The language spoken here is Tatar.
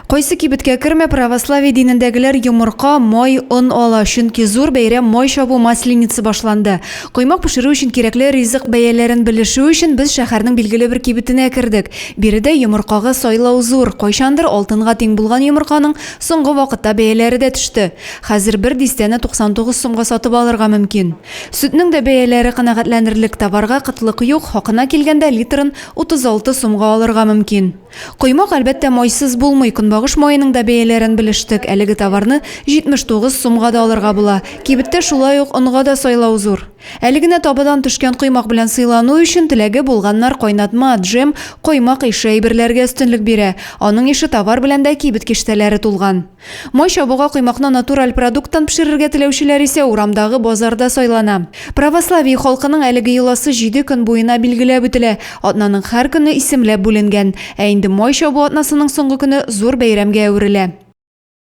Кайсы кибеткә кермә, православие динендәгеләр йомырка, май, он ала, чөнки зур бәйрәм май чабу Масленица башланды. Коймак пешерү өчен кирәкле ризык бәяләрен белешү өчен без шәһәрнең билгеле бер кибетенә кердек. Биредә йомыркага сайлау зур, кайчандыр алтынга тиң булган йомырканың соңгы вакытта бәяләре дә төште. Хәзер бер дистәне 99 сумга сатып алырга мөмкин. Сөтнең дә бәяләре канәгатьләнерлек, товарга кытлык юк, хакына килгәндә литрын 36 сумга алырга мөмкин. Коймак, әлбәттә, майсыз булмый. Көнбагыш маеның да бәяләрен белештек. Әлеге товарны 79 сумга да алырга була. Кибеттә шулай ук онга да сайлау зур. Әле генә табадан төшкән коймак белән сыйлану өчен теләге булганнар кайнатма, джем, коймак ише әйберләргә өстенлек бирә. Аның ише товар белән дә кибет киштәләре тулган. Май чабуга коймакны натураль продукттан пешерергә теләүчеләр исә урамдагы базарда сайлана. Православие халкының әлеге йоласы җиде көн буена билгеләп үтелә. Атнаның һәр көне исемләп бүленгән. Ә инде май чабу атнасының соңгы көне зур бәйрәмгә әверелә.